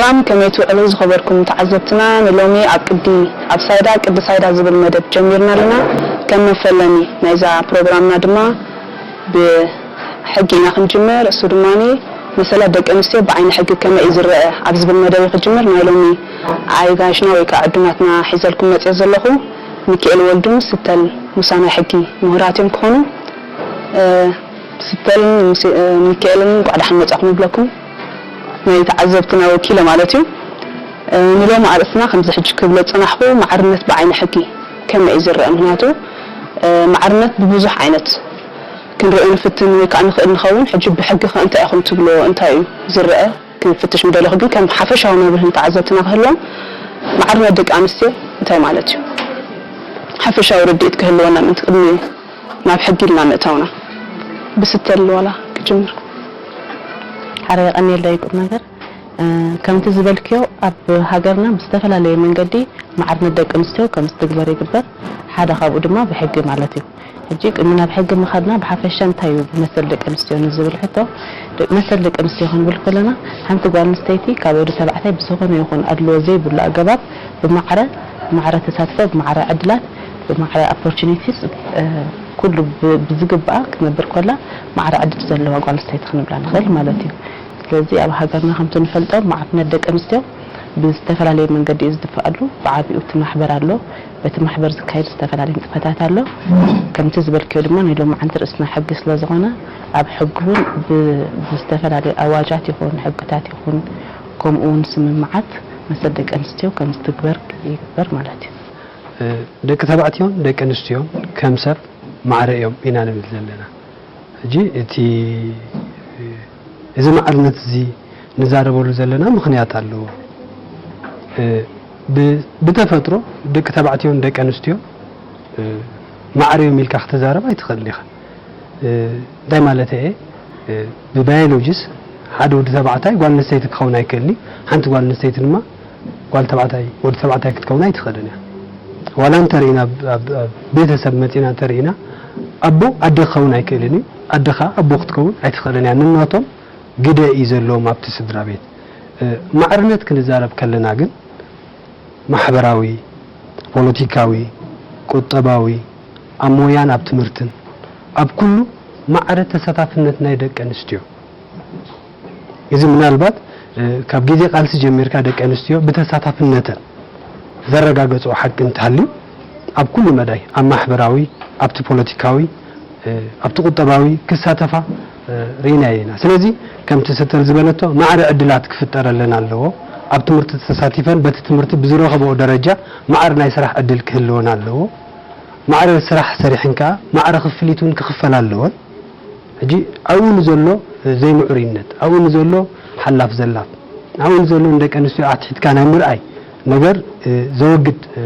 ሰላም፣ ከመይ ትውዕሉ ዝኸበርኩም ተዓዘብትና? ንሎሚ ኣብ ቅዲ፣ ኣብ ሳይዳ፣ ቅዲ ሳይዳ ዝብል መደብ ጀሚርና ኣለና። ከም መፈለሚ ናይዛ ፕሮግራምና ድማ ብሕጊ ኢና ክንጅምር። እሱ ድማ መሰላት ደቂ ኣንስትዮ ብዓይኒ ሕጊ ከመይ እዩ ዝረአ ኣብ ዝብል መደብ እዩ ክጅምር። ናይ ሎሚ ኣጋይሽና ወይ ከዓ ዕዱማትና ሒዘልኩም መፅእ ዘለኹ ሚካኤል ወልዱን ስተል ሙሳ ናይ ሕጊ ምሁራት እዮም ክኾኑ። እ፣ ስተልን ምስ-፣ እ፣ ሚካኤልን እንኳዕ ደሓን መጻኹም ይብለኩም። ናይ ተዓዘብትና ወኪለ ማለት እዩ። እ፣ ንሎሚ ኣርእስትና ከምዚ ሕጂ ክብሎ ዝጸናሕኩ፣ ማዕርነት ብዓይኒ ሕጊ ከመይ እዩ ዝረአ? ምኽንያቱ፣ እ፣ ማዕርነት ብብዙሕ ዓይነት ክንርእዮ ንፍትን ወይ ከዓ ንኽእል ንኸውን። ሕጂ ብሕጊ ከ እንታይ ኢኹም ትብልዎ? እንታይ እዩ ዝረአ? ክንፍትሽ ምደለኹ፣ ግን ከም ሓፈሻዊ መብርሂ ንተዓዘብትና ክህልዎም፣ ማዕርነት ደቂ ኣንስትዮ እንታይ ማለት እዩ? ሓፈሻዊ ርድኢት ክህልወና ምእንቲ ቅድሚ ናብ ሕጊ ኢልና ምእታውና። ብስተል ዋላ ክጅምር። ሓረ የቐንየልዳ ይቁም ነገር። እ፣ ከምቲ ዝበልክዮ ኣብ ሃገርና ብዝተፈላለየ መንገዲ ማዕርነት ደቂ ኣንስትዮ ከም ዝትግበር ይግበር። ሓደ ካብኡ ድማ ብሕጊ ማለት እዩ። ሕጂ ቅድሚ ናብ ሕጊ ምኻድና ብሓፈሻ እንታይ እዩ መሰል ደቂ ኣንስትዮ ንዝብል ሕቶ፣ ደ-፣ መሰል ደቂ ኣንስትዮ ክንብል ከለና ሓንቲ ጓል ኣንስተይቲ ካብ ወዲ ተባዕታይ ብዝኾነ ይኹን ኣድልዎ ዘይብሉ ኣገባብ ብማዕረ፣ ብማዕረ ተሳትፎ፣ ብማዕረ ዕድላት፣ ብማዕረ ኦፖርቹኒቲስ፣ እ፣ ኩሉ ብ-፣ ብዝግባኣ ክትነብር ከላ ማዕረ ዕድል ዘለዋ ጓል ኣንስተይቲ ክንብላ ንኽእል ማለት እዩ። ስለዚ ኣብ ሃገርና ከምቲ ንፈልጦ ማዕርነት ደቂ ኣንስትዮ ብዝተፈላለየ መንገዲ እዩ ዝድፈኣሉ። ብዓቢኡ እቲ ማሕበር ኣሎ። በቲ ማሕበር ዝካየድ ዝተፈላለየ ንጥፈታት ኣሎ። ከምቲ ዝበልክዮ ድማ ናይ ሎማዓንቲ ርእስና ሕጊ ስለ ዝኾነ ኣብ ሕጊ እውን ብ-፣ ብዝተፈላለየ ኣዋጃት ይኹን ሕግታት ይኹን ከምኡ እውን ስምምዓት መሰል ደቂ ኣንስትዮ ከም ዝትግበር ይግበር ማለት እዩ። እ፣ ደቂ ተባዕትዮን ደቂ ኣንስትዮን ከም ሰብ ማዕረ እዮም ኢና ንብል ዘለና። ሕጂ እቲ፣ እዚ ማዕርነት እዚ ንዛረበሉ ዘለና ምኽንያት ኣለዎ። እ፣ ብ-፣ ብተፈጥሮ ደቂ ተባዕትዮን ደቂ ኣንስትዮን፣ እ፣ ማዕረ እዮም ኢልካ ክትዛረብ ኣይትኽእልን ኢኻ። እ፣ እንታይ ማለት እየ? እ፣ ብባዮሎጂስ ሓደ ወዲ ተባዕታይ ጓል ኣንስተይቲ ክኸውን ኣይክእልን እዩ። ሓንቲ ጓል ኣንስተይቲ ድማ ጓል ተባዕታይ፣ ወዲ ተባዕታይ ክትከውን ኣይትኽእልን እያ። ዋላ እንተርኢና ኣብ፣ ኣብ፣ ኣብ ቤተሰብ መፂና እንተርኢና ኣቦ ኣደ ክኸውን ኣይክእልን እዩ። ኣደ ኸዓ ኣቦ ክትከውን ኣይትኽእልን እያ። ንናቶም ግደ እዩ ዘለዎም ኣብቲ ስድራ ቤት። እ፣ ማዕርነት ክንዛረብ ከለና ግን ማሕበራዊ፣ ፖለቲካዊ፣ ቁጠባዊ፣ ኣብ ሞያን ኣብ ትምህርትን ኣብ ኩሉ ማዕረ ተሳታፍነት ናይ ደቂ ኣንስትዮ። እዚ ምናልባት፣ እ፣ ካብ ግዜ ቃልሲ ጀሚርካ ደቂ ኣንስትዮ ብተሳታፍነተን ዘረጋገፅኦ ሓቂ እንተሃልዩ ኣብ ኩሉ መዳይ፣ ኣብ ማሕበራዊ፣ ኣብቲ ፖለቲካዊ፣ እ፣ ኣብቲ ቁጠባዊ ክሳተፋ፣ እ፣ ርኢናዮ ኢና። ስለዚ ከምቲ ስተል ዝበለቶ ማዕረ ዕድላት ክፍጠረለን ኣለዎ። ኣብ ትምህርቲ ተሳቲፈን በቲ ትምህርቲ ብዝረኸብኦ ደረጃ ማዕረ ናይ ስራሕ ዕድል ክህልወን ኣለዎ። ማዕረ ስራሕ ሰሪሐን ከኣ ማዕረ ክፍሊት እውን ክኽፈላ ኣለወን። ሕጂ ኣብኡ ንዘሎ ዘይምዕሩይነት፣ ኣብኡ ንዘሎ ሓላፍ ዘላፍ፣ ኣብኡ ንዘሎ ንደቂ ኣንስትዮ ኣትሒትካ ናይ ምርኣይ ነገር፣ እ፣ ዘወግድ፣ እ፣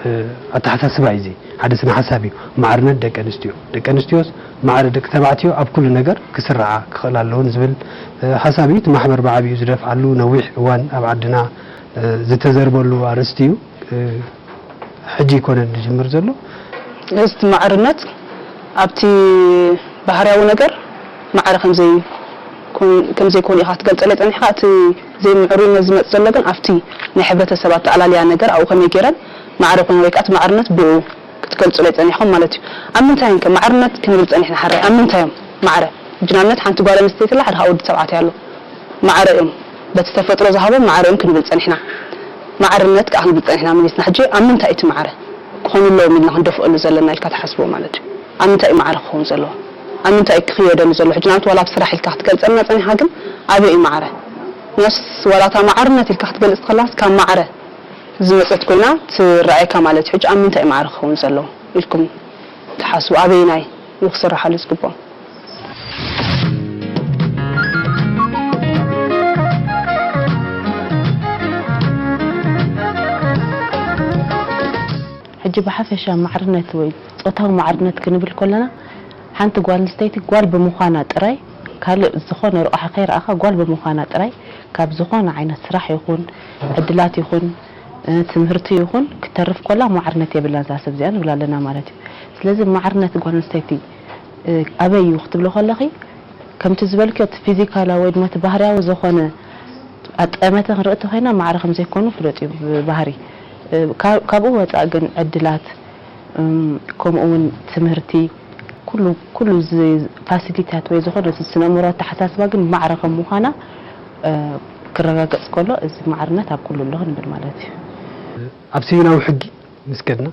እ፣ ኣተሓሳስባ እዩ እዚ። ሓደ ስነ ሓሳብ እዩ። ማዕርነት ደቂ ኣንስትዮ፣ ደቂ ኣንስትዮስ ማዕረ ደቂ ተባዕትዮ ኣብ ኩሉ ነገር ክስርዓ ክኽእላ ኣለወን ዝብል፣ እ፣ ሓሳብ እዩ። እቲ ማሕበር ብዓቢኡ ዝደፍዓሉ ነዊሕ እዋን ኣብ ዓድና፣ እ፣ ዝተዘርበሉ ኣርእስቲ እዩ። እ፣ ሕጂ ኣይኮነን ዝጅምር ዘሎ። እዚ ማዕርነት ኣብቲ ባህርያዊ ነገር ማዕረ ከም ዘይኮን-፣ ከም ዘይኮን ኢኻ ክትገልጸለይ ጸኒሕካ። እቲ ዘይምዕሩይነት ዝመጽእ ዘሎ ግን ኣብቲ ናይ ሕብረተሰብ ኣተኣላልያ ነገር ኣብኡ ከመይ ገይረን ማዕረ ኮይነን ወይ ከኣ እቲ ማዕርነት ብኡ ክትገልጹለይ ጸኒሕኩም ማለት እዩ። ኣብ ምንታይ እዮም ከ ማዕርነት ክንብል ጸኒሕና? ሓራይ ኣብ ምንታይ እዮም ማዕረ? ሕጂ ንኣብነት ሓንቲ ጓል ኣንስተይቲ ኣላ፣ ሓደ ከኣ ወዲ ተባዕታይ ኣሎ። ማዕረ እዮም። በቲ ተፈጥሮ ዝሃቦም ማዕረ እዮም ክንብል ጸኒሕና። ማዕርነት ከኣ ክንብል ጸኒሕና መሊስና። ሕጂ ኣብ ምንታይ እቲ ማዕረ ክኾኑ ኣለዎም ኢልና ክንደፍኣሉ ዘለና ኢልካ ትሓስቦ ማለት እዩ? ኣብ ምንታይ እዩ ማዕረ ክኸውን ዘለዎ? ኣብ ምንታይ እዩ ክኽየደሉ ዘለዎ? ሕጂ ንኣብነት ዋላ ኣብ ስራሕ ኢልካ ክትገልጸልና ጸኒሕካ፣ ግን ኣበይ እዩ ማዕረ? ነስ ዋላ እታ ማዕርነት ኢልካ ክትገልጽ ከላስ ካብ ማዕረ ዝመጸት ኮይና ትረኣየካ ማለት እዩ። ሕጂ ኣብ ምንታይ እዩ ማዕረ ክኸውን ዘለዎ ኢልኩም ትሓስቡ? ኣበየናይ እዩ ክስርሓሉ ዝግብኦም? ሕጂ ብሓፈሻ ማዕርነት ወይ ጾታዊ ማዕርነት ክንብል ከለና፣ ሓንቲ ጓል ኣንስተይቲ ጓል ብምዃና ጥራይ፣ ካልእ ዝኾነ ረቋሒ ከይረኣኻ ጓል ብምዃና ጥራይ፣ ካብ ዝኾነ ዓይነት ስራሕ ይኹን፣ ዕድላት ይኹን፣ እ፣ ትምህርቲ ይኹን፣ ክተርፍ ከላ ማዕርነት የብላን እዛ ሰብ እዚኣ ንብላ ኣለና ማለት እዩ። ስለዚ ማዕርነት ጓል ኣንስተይቲ፣ እ፣ ኣበይ እዩ ክትብሎ ከለኺ፣ ከምቲ ዝበልክዮ እቲ ፊዚካላዊ ወይ ድማ እቲ ባህርያዊ ዝኾነ ኣብ ጠመተ ክንርኢ እንተኾይና ማዕረ ከም ዘይኮኑ ፍሉጥ እዩ ብባህሪ። እ፣ ካብ-፣ ካብኡ ወፃእ ግን ዕድላት፣ እም፣ ከምኡ እውን ትምህርቲ፣ ኩሉ፣ ኩሉ እዚ ፋሲሊቲታት ወይ ዝኾነ ስነ ኣእምሮ ኣተሓሳስባ ግን ማዕረ ከም ምዃና፣ እ፣ ክረጋገጽ ከሎ እዚ ማዕርነት ኣብ ኩሉ ኣሎ ክንብል ማለት እዩ። ኣብ ሲቪላዊ ሕጊ ምስ ከድና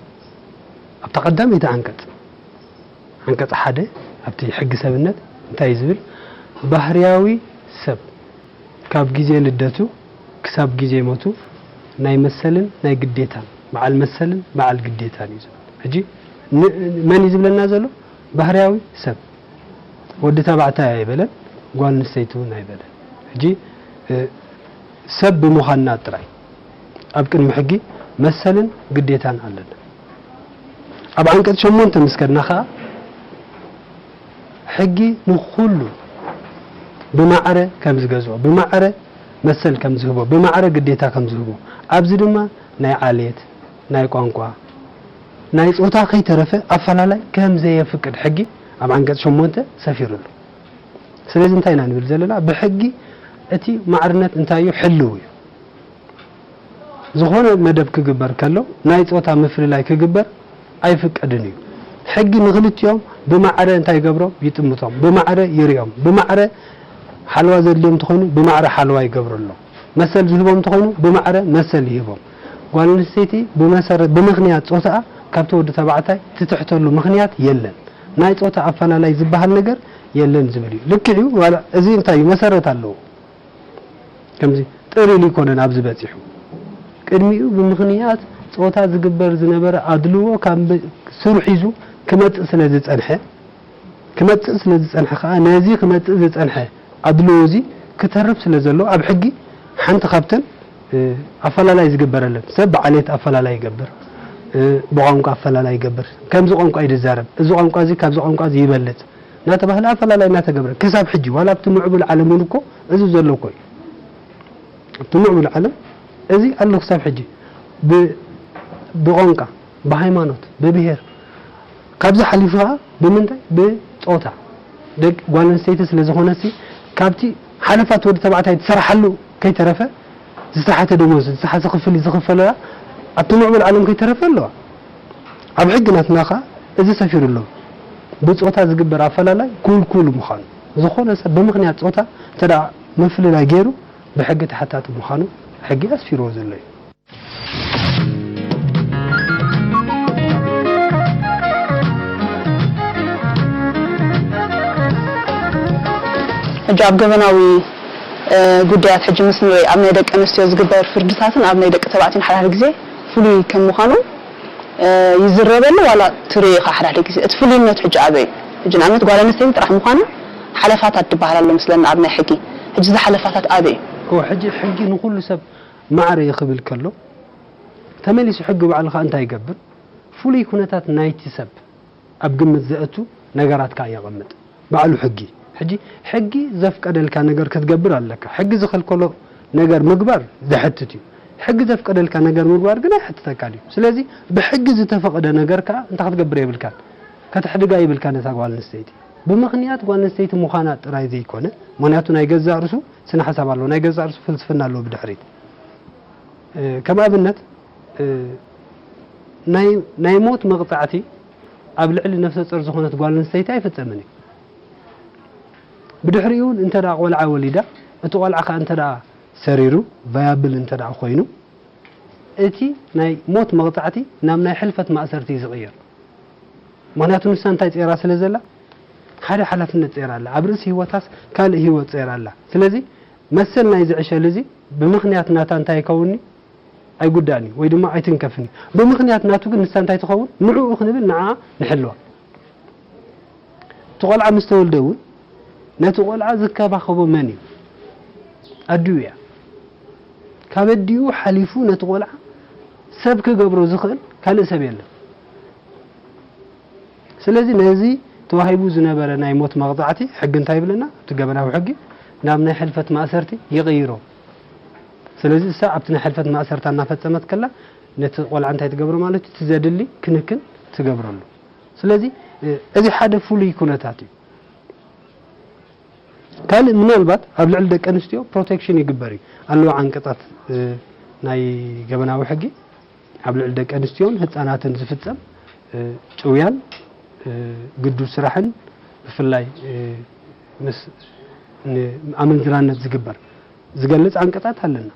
ኣብታ ቀዳመይቲ ዓንቀጽ፣ ዓንቀጽ ሓደ ኣብቲ ሕጊ ሰብነት እንታይ እዩ ዝብል? ባህርያዊ ሰብ ካብ ግዜ ልደቱ ክሳብ ግዜ ሞቱ ናይ መሰልን ናይ ግዴታን፣ በዓል መሰልን በዓል ግዴታን እዩ ዝብል። ሕጂ ን-፣ መን እዩ ዝብለና ዘሎ? ባህርያዊ ሰብ። ወዲ ተባዕታይ ኣይበለን፣ ጓል ኣንስተይቲ እውን ኣይበለን። ሕጂ፣ እ፣ ሰብ ብምዃንና ጥራይ ኣብ ቅድሚ ሕጊ መሰልን ግዴታን ኣለና። ኣብ ዓንቀጽ ሸሞንተ ምስ ከድና ኸኣ፣ ሕጊ ንኹሉ ብማዕረ ከም ዝገዝኦ፣ ብማዕረ መሰል ከም ዝህቦ፣ ብማዕረ ግዴታ ከም ዝህቦ፣ ኣብዚ ድማ ናይ ዓሌት፣ ናይ ቋንቋ፣ ናይ ጾታ ከይተረፈ ኣፈላላይ ከም ዘየፍቅድ ሕጊ ኣብ ዓንቀጽ ሸሞንተ ሰፊሩ ኣሎ። ስለዚ እንታይ ኢና ንብል ዘለና? ብሕጊ እቲ ማዕርነት እንታይ እዩ? ሕልው እዩ። ዝኾነ መደብ ክግበር ከሎ ናይ ጾታ ምፍልላይ ክግበር ኣይፍቀድን እዩ። ሕጊ ንኽልቲኦም ብማዕረ እንታይ ይገብሮም? ይጥምቶም። ብማዕረ ይሪኦም። ብማዕረ ሓለዋ ዘድልዮም እንተኾይኑ ብማዕረ ሓለዋ ይገብረሎም። መሰል ዝህቦም እንተኾይኑ ብማዕረ መሰል ይህቦም። ጓል ኣንስተይቲ ብመሰረት፣ ብምኽንያት ጾታኣ ካብቲ ወዲ ተባዕታይ ትትሕተሉ ምኽንያት የለን። ናይ ጾታ ኣፈላላይ ዝበሃል ነገር የለን ዝብል እዩ። ልክዕ እዩ። ዋላ እዚ እንታይ እዩ? መሰረት ኣለዎ። ከምዚ ጥር ኢሉ ይኮነን ኣብዚ በጺሑ። ቅድሚኡ ብምኽንያት ጾታ ዝግበር ዝነበረ ኣድልዎ ካብ ብ-፣ ስሩ ሒዙ ክመጽእ ስለ ዝጸንሐ፣ ክመጽእ ስለ ዝጸንሐ ከኣ ነዚ ክመጽእ ዝጸንሐ ኣድልዎ እዚ ክተርፍ ስለ ዘለዎ ኣብ ሕጊ ሓንቲ ካብተን፣ እ፣ ኣፈላላይ ዝግበረለን፣ ሰብ ብዓሌት ኣፈላላይ ይገብር፣ እ፣ ብቋንቋ ኣፈላላይ ይገብር፣ ከምዚ ቋንቋ እዩ ዝዛረብ፣ እዚ ቋንቋ እዚ ካብዚ ቋንቋ እዚ ይበልጽ እናተባህለ ኣፈላላይ እናተገብረ ክሳብ ሕጂ ዋላ ኣብቲ ምዕቡል ዓለም እውን እኮ እዚ ዘሎ እኮ እዩ። ኣብቲ ምዕቡል ዓለም እዚ ኣሎ ክሳብ ሕጂ ብ-፣ ብቋንቋ፣ ብሃይማኖት፣ ብብሄር ካብዚ ሓሊፉ ከዓ ብምንታይ? ብጾታ። ደቂ ጓል ኣንስተይቲ ስለ ዝኾነሲ ካብቲ ሓለፋት ወዲ ተባዕታይ ትሰርሓሉ ከይተረፈ ዝተሓተ ደሞዝ፣ ዝተሓተ ክፍሊ ዝኽፈለላ ኣብቲ ምዕቡል ዓለም ከይተረፈ ኣለዋ። ኣብ ሕጊ ናትና ከዓ እዚ ሰፊሩ ኣሎ። ብጾታ ዝግበር ኣፈላላይ ክልኩል ምዃኑ፣ ዝኾነ ሰብ ብምኽንያት ጾታ እንተ ደኣ ምፍልላይ ገይሩ ብሕጊ ተሓታቲ ምዃኑ ሕጊ ኣስፊርዎ ዘሎ እዩ። ሕጂ ኣብ ገበናዊ፣ እ፣ ጉዳያት ሕጂ ምስ ንርኢ ኣብ ናይ ደቂ ኣንስትዮ ዝግበር ፍርድታትን ኣብ ናይ ደቂ ተባዕትዮን ሓድሓደ ግዜ ፍሉይ ከም ምዃኑ፣ እ፣ ይዝረበሉ ዋላ ትርኢ ኢኻ ሓድሓደ ግዜ። እቲ ፍሉይነት ሕጂ ኣበይ እዩ? ሕጂ ንኣብነት ጓል ኣንስተይቲ ጥራሕ ምዃና ሓለፋታት ትበሃል ኣሎ ምስለና ኣብ ናይ ሕጊ። ሕጂ እዚ ሓለፋታት ኣበይ እዩ? እወ፣ ሕጂ ሕጊ ንኹሉ ሰብ ማዕረ እዩ ክብል ከሎ፣ ተመሊሱ ሕጊ ባዕሉ ኸኣ እንታይ ይገብር? ፍሉይ ኩነታት ናይቲ ሰብ ኣብ ግምት ዘእቱ ነገራት ከኣ የቐምጥ። ባዕሉ ሕጊ። ሕጂ ሕጊ ዘፍቀደልካ ነገር ክትገብር ኣለካ። ሕጊ ዝኸልከሎ ነገር ምግባር ዘሕትት እዩ። ሕጊ ዘፍቀደልካ ነገር ምግባር ግን ኣይሕትተካን እዩ። ስለዚ ብሕጊ ዝተፈቐደ ነገር ከኣ እንታይ ክትገብር የብልካን? ከተሕድጋ የብልካን ነታ ጓል ኣንስተይቲ። ብምኽንያት ጓል ኣንስተይቲ ምዃና ጥራይ ዘይኮነ፣ ምኽንያቱ ናይ ገዛእ ርእሱ ስነ ሓሳብ ኣለዎ፣ ናይ ገዛእ ርእሱ ፍልስፍና ኣለዎ ብድሕሪት። እ፣ ከም ኣብነት፣ እ፣ ናይ፣ ናይ ሞት መቕጻዕቲ ኣብ ልዕሊ ነፍሰ ጾር ዝኾነት ጓል ኣንስተይቲ ኣይፍጸምን እዩ። ብድሕሪኡ እውን እንተ ደኣ ቆልዓ ወሊዳ፣ እቲ ቆልዓ ከኣ እንተ ደኣ ሰሪሩ፣ ቫያብል እንተ ደኣ ኮይኑ፣ እቲ ናይ ሞት መቕጻዕቲ ናብ ናይ ሕልፈት ማእሰርቲ እዩ ዝቕየር። ምኽንያቱ ንሳ እንታይ ጸይራ ስለ ዘላ? ሓደ ሓላፍነት ጸይራ ኣላ። ኣብ ርእሲ ህይወታስ ካልእ ህይወት ጸይራ ኣላ። ስለዚ መሰል ናይዚ ዕሸል እዚ ብምኽንያት ናታ እንታይ ይከውንኒ? ኣይጉዳእን እዩ ወይ ድማ ኣይትንከፍን እዩ። ብምኽንያት ናቱ ግን ንሳ እንታይ ትኸውን? ንዕኡ ክንብል ንዓ ንሕልዋ። እቲ ቆልዓ ምስ ተወልደ እውን ነቲ ቆልዓ ዝከባኸቦ መን እዩ? ኣዲኡ እያ። ካብ ኣዲኡ ሓሊፉ ነቲ ቆልዓ ሰብ ክገብሮ ዝኽእል ካልእ ሰብ የለን። ስለዚ ነዚ ተዋሂቡ ዝነበረ ናይ ሞት መቕጻዕቲ ሕጊ እንታይ ይብለና? እቲ ገበናዊ ሕጊ ናብ ናይ ሕልፈት ማእሰርቲ ይቕይሮ። ስለዚ እሳ ኣብቲ ናይ ሕልፈት ማእሰርታ እናፈጸመት ከላ ነቲ ቆልዓ እንታይ ትገብሮ ማለት እዩ? እቲ ዘድሊ ክንክን ትገብረሉ። ስለዚ፣ እ፣ እዚ ሓደ ፍሉይ ኩነታት እዩ። ካልእ ምናልባት ኣብ ልዕሊ ደቂ ኣንስትዮ ፕሮቴክሽን ይግበር እዩ ኣለዉ ዓንቀጻት ናይ ገበናዊ ሕጊ ኣብ ልዕሊ ደቂ ኣንስትዮን ህጻናትን ዝፍጸም ጭውያን ግዱድ ስራሕን ብፍላይ ምስ ኣመንዝራነት ዝግበር ዝገልጽ ዓንቀጻት ኣለና።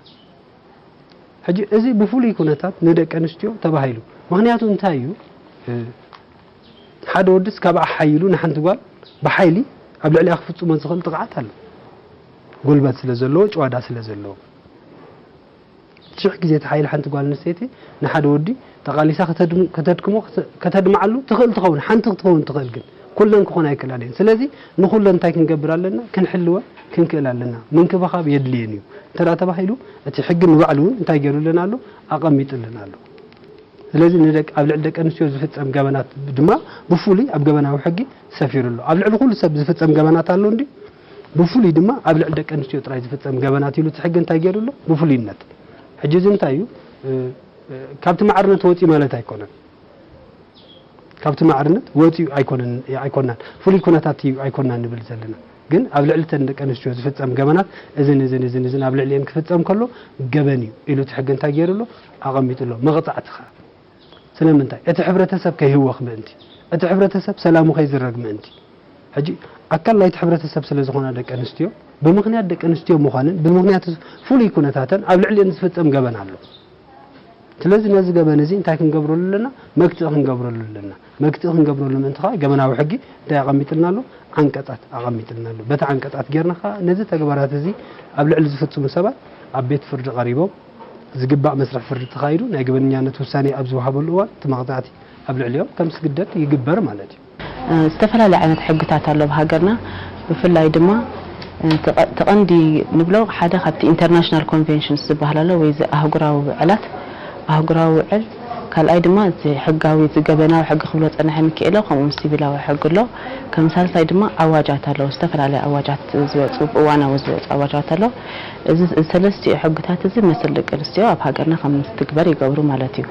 ሕጂ እዚ ብፍሉይ ኩነታት ንደቂ ኣንስትዮ ተባሂሉ። ምኽንያቱ እንታይ እዩ? ሓደ ወድስ ካብ ሓይሉ ንሓንቲ ጓል ብሓይሊ ኣብ ልዕሊኣ ክፍጽሞ ዝኽእል ጥቕዓት ኣሎ። ጉልበት ስለ ዘለዎ፣ ጭዋዳ ስለ ዘለዎ። ሽሕ ግዜ ተሓይል ሓንቲ ጓል ኣንስተይቲ ንሓደ ወዲ ተቓሊሳ ከተድክሞ ከተድምዓሉ ትኽእል ትኸውን፣ ሓንቲ ክትኸውን ትኽእል፣ ግን ኩለን ክኾና ኣይክእላን እየን። ስለዚ ንኹለን እንታይ ክንገብር ኣለና? ክንሕልወን ክንክእል ኣለና። ምንክብኻብ የድልየን እዩ እንተ ተባሂሉ እቲ ሕጊ ንባዕሉ እውን እንታይ ገይሩልን ኣሎ? ኣቐሚጥልን ኣሎ። ስለዚ ንደቂ ኣብ ልዕሊ ደቂ ኣንስትዮ ዝፍጸም ገበናት ድማ ብፍሉይ ኣብ ገበናዊ ሕጊ ሰፊሩ ኣሎ። ኣብ ልዕሊ ኩሉ ሰብ ዝፍጸም ገበናት ኣሎ እንዲ ብፍሉይ ድማ ኣብ ልዕሊ ደቂ ኣንስትዮ ጥራይ ዝፍጸም ገበናት ኢሉ እቲ ሕጊ እንታይ ገይሩ ኣሎ? ብፍሉይነት። ሕጂ እዚ እንታይ እዩ? ካብቲ ማዕርነት ወፂ ማለት ኣይኮነን። ካብቲ ማዕርነት ወፂኡ ኣይኮነን ኣይኮናን ፍሉይ ኩነታት እዩ ኣይኮናን ንብል ዘለና። ግን ኣብ ልዕሊ ተን ደቂ ኣንስትዮ ዝፍጸም ገበናት እዝን እዝን እዝን እዝን ኣብ ልዕሊኤን ክፍጸም ከሎ ገበን እዩ ኢሉ እቲ ሕጊ እንታይ ገይሩ ኣሎ? ኣቐሚጡ ኣሎ። መቕጻዕቲ ኸዓ ስለምንታይ? እቲ ሕብረተሰብ ከይህወኽ ምእንቲ፣ እቲ ሕብረተሰብ ሰላሙ ከይዝረግ ምእንቲ። ሕጂ ኣካል ናይቲ ሕብረተሰብ ስለ ዝኾና ደቂ ኣንስትዮ ብምኽንያት ደቂ ኣንስትዮ ምዃንን ብምኽንያት ፍሉይ ኩነታተን ኣብ ልዕሊኤን ዝፍጸም ገበን ኣሎ። ስለዚ ነዚ ገበን እዚ እንታይ ክንገብረሉ ኣለና? መግትኢ ክንገብረሉ ኣለና። መግትኢ ክንገብረሉ ምእንቲ ከዓ ገበናዊ ሕጊ እንታይ ኣቐሚጥልና ኣሎ? ዓንቀጻት ኣቐሚጥልና ኣሎ። በቲ ዓንቀጻት ጌርና ከዓ ነዚ ተግባራት እዚ ኣብ ልዕሊ ዝፍጽሙ ሰባት ኣብ ቤት ፍርዲ ቀሪቦም ዝግባእ መስርሕ ፍርዲ ተኻይዱ ናይ ገበነኛነት ውሳኔ ኣብ ዝወሃበሉ እዋን እቲ መቕጻዕቲ ኣብ ልዕሊኦም ከም ዝግደድ ይግበር ማለት እዩ። ዝተፈላለየ ዓይነት ሕግታት ኣሎ ኣብ ሃገርና። ብፍላይ ድማ እቲ ቀንዲ ንብሎ ሓደ ካብቲ ኢንተርናሽናል ኮንቨንሽንስ ዝበሃል ኣሎ ወይ እዚ ኣህጉራዊ ውዕላት ኣህጉራዊ ውዕል ካልኣይ ድማ እቲ ሕጋዊ እቲ ገበናዊ ሕጊ ክብሎ ጸንሐ ሚካኤሎ ከምኡ ምስ ሲቪላዊ ሕጊ ኣሎ። ከም ሳልሳይ ድማ ኣዋጃት ኣለዉ። ዝተፈላለየ ኣዋጃት ዝወፁ ብእዋናዊ ዝወፁ ኣዋጃት ኣለዉ። እዚ ሰለስቲኡ ሕግታት እዚ መሰል ደቂ ኣንስትዮ ኣብ ሃገርና ከም ዝትግበር ይገብሩ ማለት እዩ።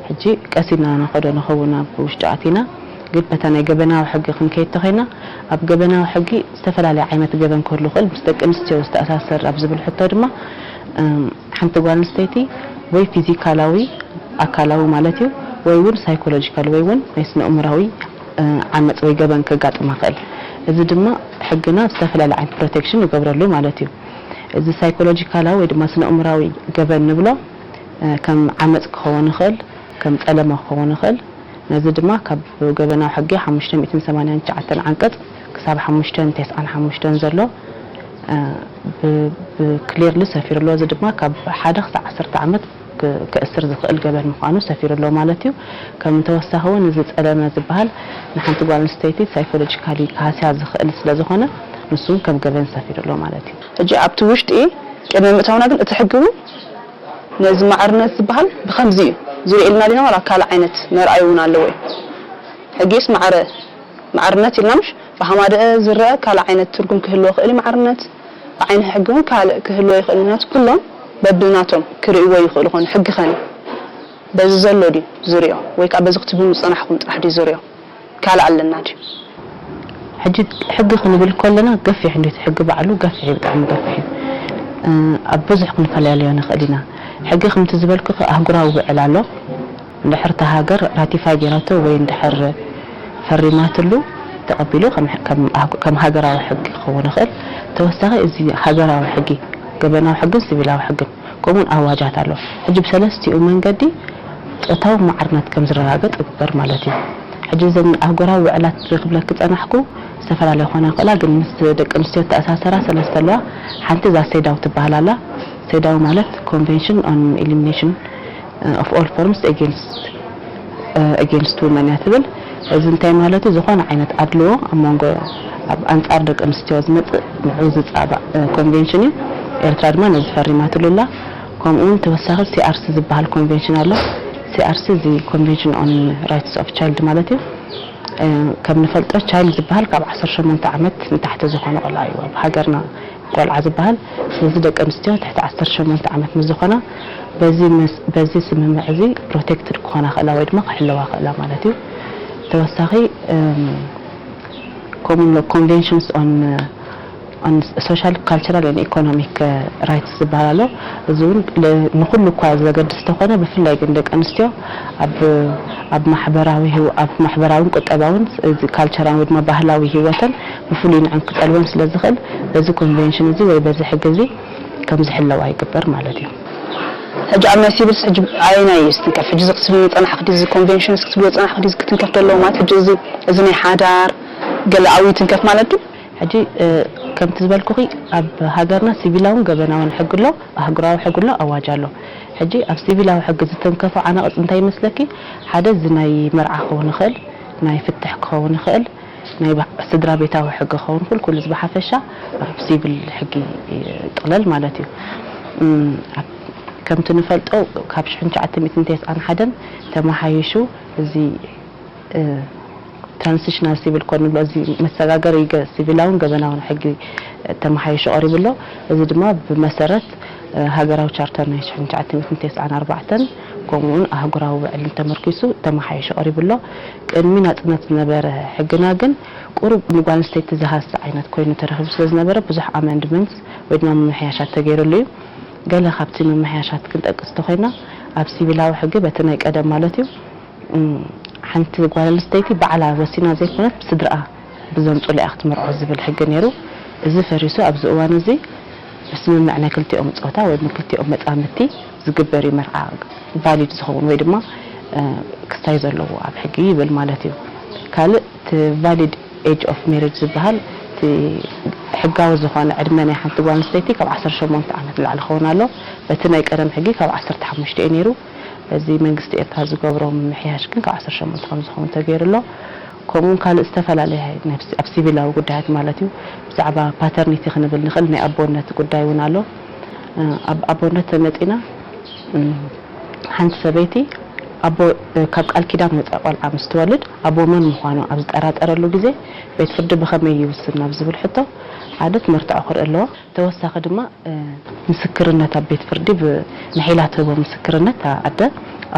ሕጂ ቀስ ኢልና ንኸዶ ንኸውን ኣብ ውሽጢ ኣቲና ግን በታ ናይ ገበናዊ ሕጊ ክንከይድ ተኾይና ኣብ ገበናዊ ሕጊ ዝተፈላለየ ዓይነት ገበን ክህሉ ይኽእል ምስ ደቂ ኣንስትዮ ዝተኣሳሰር ኣብ ዝብል ሕቶ ድማ ሓንቲ ጓል ኣንስተይቲ ወይ ፊዚካላዊ ኣካላዊ ማለት እዩ ወይ እውን ሳይኮሎጂካል ወይ እውን ናይ ስነ እምራዊ ዓመፅ ወይ ገበን ከጋጥማ ይኽእል። እዚ ድማ ሕግና ዝተፈላለየ ዓይነት ፕሮቴክሽን ይገብረሉ ማለት እዩ። እዚ ሳይኮሎጂካላዊ ወይ ድማ ስነ እምራዊ ገበን ንብሎ ከም ዓመፅ ክኸውን ይኽእል፣ ከም ፀለማ ክኸውን ይኽእል። ነዚ ድማ ካብ ገበናዊ ሕጊ ሓሙሽተ ሚእትን ሰማንያን ትሽዓተን ዓንቀፅ ክሳብ ሓሙሽተ ሚእትን ተስዓን ሓሙሽተን ዘሎ ብክሊርሊ ሰፊሩ ኣሎ። እዚ ድማ ካብ ሓደ ክሳብ ዓሰርተ ዓመት ክእስር ዝኽእል ገበን ምዃኑ ሰፊሩ ኣሎ ማለት እዩ። ከም ተወሳኺ እውን እዚ ጸለመ ዝበሃል ንሓንቲ ጓል ኣንስተይቲ ሳይኮሎጂካሊ ክሃስያ ዝኽእል ስለ ዝኾነ ንሱ እውን ከም ገበን ሰፊሩ ኣሎ ማለት እዩ። ሕጂ ኣብቲ ውሽጢ ቅድሚ ምእታውና ግን እቲ ሕጊ እውን ነዚ ማዕርነት ዝበሃል ብኸምዚ እዩ ዝሪኦ ኢልና ዲና ዋላ ካልእ ዓይነት መርኣዩ እውን ኣለዎ እዩ። ሕጊስ ማዕረ ማዕርነት ኢልና ምሽ ብሃማደአ ዝረአ ካልእ ዓይነት ትርጉም ክህልዎ ይኽእል እዩ ማዕርነት ብዓይኒ ሕጊ እውን ካልእ ክህልዎ ይኽእል ምክንያቱ ኩሎም በብናቶም ክርእይዎ ይኽእሉ ኾኑ ሕጊ ኸን በዚ ዘሎ ድዩ ዝሪኦ ወይ ከዓ በዚ ክትብሉ ዝፀናሕኩም ጥራሕ ድዩ ዝሪኦ ካልእ ኣለና ድዩ? ሕጂ ሕጊ ክንብል ከለና ገፊሕ እንዴት ሕጊ ባዕሉ ገፊሕ እዩ፣ ብጣዕሚ ገፊሕ እዩ። ኣብ ብዙሕ ክንፈላለዮ ንኽእል ኢና። ሕጊ ከምቲ ዝበልኩ ኣህጉራዊ ውዕል ኣሎ። እንድሕር እታ ሃገር ራቲፋይ ጌራቶ ወይ እንድሕር ፈሪማትሉ ተቐቢሉ ከም ሃገራዊ ሕጊ ክኸውን ይኽእል። ተወሳኺ እዚ ሃገራዊ ሕጊ ገበናዊ ሕግን ሲቪላዊ ሕግን ከምኡውን ኣዋጃት ኣሎ። ሕጂ ብሰለስቲኡ መንገዲ ጾታዊ ማዕርነት ከም ዝረጋገጽ ይግበር ማለት እዩ። ሕጂ እዘን ኣህጉራዊ ውዕላት ክብለኪ ጸናሕኩ ዝተፈላለያ ክኾና ይኽእላ፣ ግን ምስ ደቂ ኣንስትዮ ተኣሳሰራ ሰለስተ ኣለዋ። ሓንቲ እዛ ሴዳው ትበሃል ኣላ። ሴዳው ማለት Convention on Elimination of All Forms Against Against Women እያ ትብል። እዚ እንታይ ማለት እዩ? ዝኾነ ዓይነት ኣድልዎ ኣብ መንጎ ኣብ ኣንጻር ደቂ ኣንስትዮ ዝመጽእ ንዑ ዝጻባእ ኮንቬንሽን እዩ። ኤርትራ ድማ ነዚ ፈሪማትሉ ኣላ። ከምኡ እውን ተወሳኺ ሲኣርሲ ዝበሃል ኮንቬንሽን ኣሎ። ሲኣርሲ እዚ Convention on Rights of Child ማለት እዩ። ከም ንፈልጦ ቻይልድ ዝበሃል ካብ ዓሰርተ ሸሞንተ ዓመት ንታሕቲ ዝኾነ ቆልዓ እዩ ኣብ ሃገርና ቆልዓ ዝበሃል። ስለዚ ደቂ ኣንስትዮ ትሕቲ ዓሰርተ ሸሞንተ ዓመት ምስ ዝኾና በዚ ስምምዕ እዚ ፕሮቴክትድ ክኾና ክእላ ወይ ድማ ክሕለዋ ክእላ ማለት እዩ። ተወሳኺ ከምኡ Conventions on On social, cultural and economic rights ዝበሃል ኣሎ። እዚ እውን ለ- ንኹሉ እኳ ዘገድስ እንተኾነ፣ ብፍላይ ግን ደቂ ኣንስትዮ ኣብ ኣብ ማሕበራዊ ህይወ- ኣብ ማሕበራውን ቁጠባውን፣ እዚ ካልቸራዊ ወይ ድማ ባህላዊ ህይወተን ብፍሉይ ንዕን ክጠልበን ስለ ዝኽእል፣ በዚ ኮንቬንሽን እዚ ወይ በዚ ሕጊ እዚ ከም ዝሕለዋ ይግበር ማለት እዩ። ሕጂ ኣብ ናይ ሲቪልስ ሕጂ ኣየናይ እዩ ዝትንከፍ? ሕጂ እዚ ክትብልኒ ዝጸናሕኺ ድዩ፣ እዚ ኮንቬንሽንስ ክትብልዎ ዝጸናሕኺ ድዩ፣ እዚ ክትንከፍ ዘለዎ ማለት ሕጂ እዚ እዚ ናይ ሓዳር ገለ ኣብኡ ይትንከፍ ማለት ድዩ? ሕጂ ከምቲ ዝበልኩኺ፣ ኣብ ሃገርና ሲቪላውን ገበናውን ሕጊ ኣሎ፣ ኣህጉራዊ ሕጊ ኣሎ፣ ኣዋጅ ኣሎ። ሕጂ ኣብ ሲቪላዊ ሕጊ ዝትንከፉ ዓናቕጽ እንታይ ይመስለኪ? ሓደ እዚ ናይ መርዓ ክኸውን ይኽእል፣ ናይ ፍትሕ ክኸውን ይኽእል፣ ናይ ስድራ ቤታዊ ሕጊ ክኸውን ይኽእል። ኩሉ እዚ ብሓፈሻ ኣብ ሲቪል ሕጊ ይጥቕለል ማለት እዩ። ከምቲ ንፈልጦ፣ ካብ ሽሕን ትሽዓተ ሚእትን ተስዓን ሓደን ተመሓይሹ እዚ ትራንዚሽናል ሲቪል ኮድ ንብሎ፣ እዚ መሰጋገሪ ሲቪላውን ገበናውን ሕጊ ተመሓይሹ ቀሪቡ ኣሎ። እዚ ድማ ብመሰረት ሃገራዊ ቻርተር ናይ ሽሕን ትሽዓተ ሚእትን ተስዓን ኣርባዕተን ከምኡውን ኣህጉራዊ ውዕልን ተመርኪሱ ተመሓይሹ ቀሪቡ ኣሎ። ቅድሚ ናጽነት ዝነበረ ሕግና ግን ቁሩብ ንጓል ኣንስተይቲ ዝሃሲ ዓይነት ኮይኑ ተረኺቡ ስለ ዝነበረ ብዙሕ ኣመንድመንትስ ወይ ድማ ምምሕያሻት ተገይሩሉ እዩ። ገለ ካብቲ ምምሕያሻት ክንጠቅስ እንተኾይና ኣብ ሲቪላዊ ሕጊ በቲ ናይ ቀደም ማለት እዩ ሓንቲ ጓል ኣንስተይቲ ባዕላ ወሲና ዘይኮነት ብስድርኣ ብዘምፁላ እያ ክትምርዖ ዝብል ሕጊ ነይሩ። እዚ ፈሪሱ ኣብዚ እዋን እዚ ብስምምዕ ናይ ክልቲኦም ፆታ ወይ ክልቲኦም መፃምድቲ ዝግበር እዩ መርዓ ቫሊድ ዝኸውን ወይ ድማ ክስታይ ዘለዎ ኣብ ሕጊ ይብል ማለት እዩ። ካልእ እቲ ቫሊድ ኤጅ ኦፍ ሜሬጅ ዝበሃል እቲ ሕጋዊ ዝኾነ ዕድመ ናይ ሓንቲ ጓል ኣንስተይቲ ካብ ዓሰርተ ሸሞንተ ዓመት ንላዕሊ ክኸውን ኣሎ። በቲ ናይ ቀደም ሕጊ ካብ ዓሰርተ ሓሙሽተ እዩ ነይሩ። በዚ መንግስቲ ኤርትራ ዝገብሮ ምምሕያሽ ግን ካብ ዓሰርተ ሸሞንተ ከም ዝኸውን ተገይሩ ኣሎ። ከምኡውን ካልእ ዝተፈላለየ ኣብ ሲቪላዊ ጉዳያት ማለት እዩ ብዛዕባ ፓተርኒቲ ክንብል ንኽእል ናይ ኣቦነት ጉዳይ እውን ኣሎ። ኣብ ኣቦነት ተመፂና ሓንቲ ሰበይቲ ኣቦ ካብ ቃል ኪዳን ወፃኢ ቆልዓ ምስ ትወልድ ኣቦ መን ምዃኑ ኣብ ዝጠራጠረሉ ግዜ ቤት ፍርዲ ብኸመይ ይውስን ናብ ዝብል ሕቶ ሓደ እቲ መርትዖ ክርኢ ኣለዎ። ተወሳኺ ድማ ምስክርነት ኣብ ቤት ፍርዲ ንሒላ ትህቦ ምስክርነት ኣደ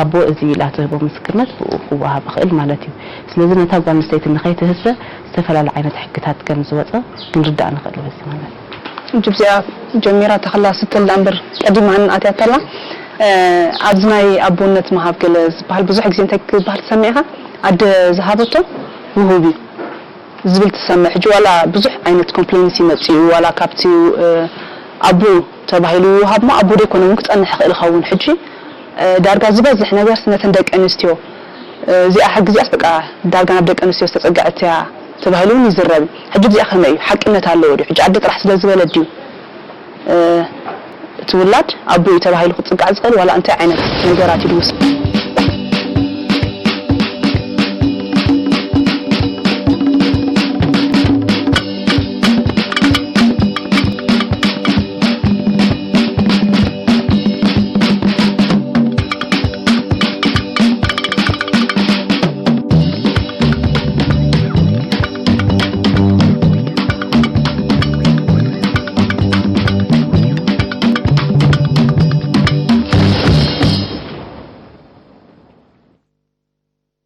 ኣቦ እዚ ኢላ ትህቦ ምስክርነት ብኡ ክወሃብ ይኽእል ማለት እዩ። ስለዚ ነታ ጓል ኣንስተይቲ ንኸይትህሰ ዝተፈላለየ ዓይነት ሕግታት ከም ዝወፀ ክንርዳእ ንኽእል በዚ ማለት እዩ። ሕጂ ብዚኣ ጀሚራ ተኽላ ስትል ዳ እምበር ቀዲማ ኣትያታ ኣላ። ኣብዚ ናይ ኣቦነት ምሃብ ገለ ዝበሃል ብዙሕ ግዜ እንታይ ክበሃል ትሰምዕ ኢኻ? ኣደ ዝሃበቶ ውሁብ እዩ ዝብል ትሰምዕ። ሕጂ ዋላ ብዙሕ ዓይነት ኮምፕሌንስ ይመጽእ እዩ፣ ዋላ ካብቲ ኣቦ ተባሂሉ ይውሃብ እሞ ኣቦ ደይኮነ እውን ክጸንሕ ይኽእል ይኸውን። ሕጂ ዳርጋ ዝበዝሕ ነገር ነተን ደቂ ኣንስትዮ እዚኣ ሕጊ እዚኣስ በቃ ዳርጋ ናብ ደቂ ኣንስትዮ ዝተጸግዐት እያ ተባሂሉ እውን ይዝረብ እዩ። ሕጂ እዚኣ ከመይ እዩ? ሓቅነት ኣለዎ ድዩ? ሕጂ ኣደ ጥራሕ ስለ ዝበለት ድዩ እቲ ውላድ ኣቦ እዩ ተባሂሉ ክጽጋዕ ዝኽእል ዋላ እንታይ ዓይነት ነገራት እዩ ዝውስኽ?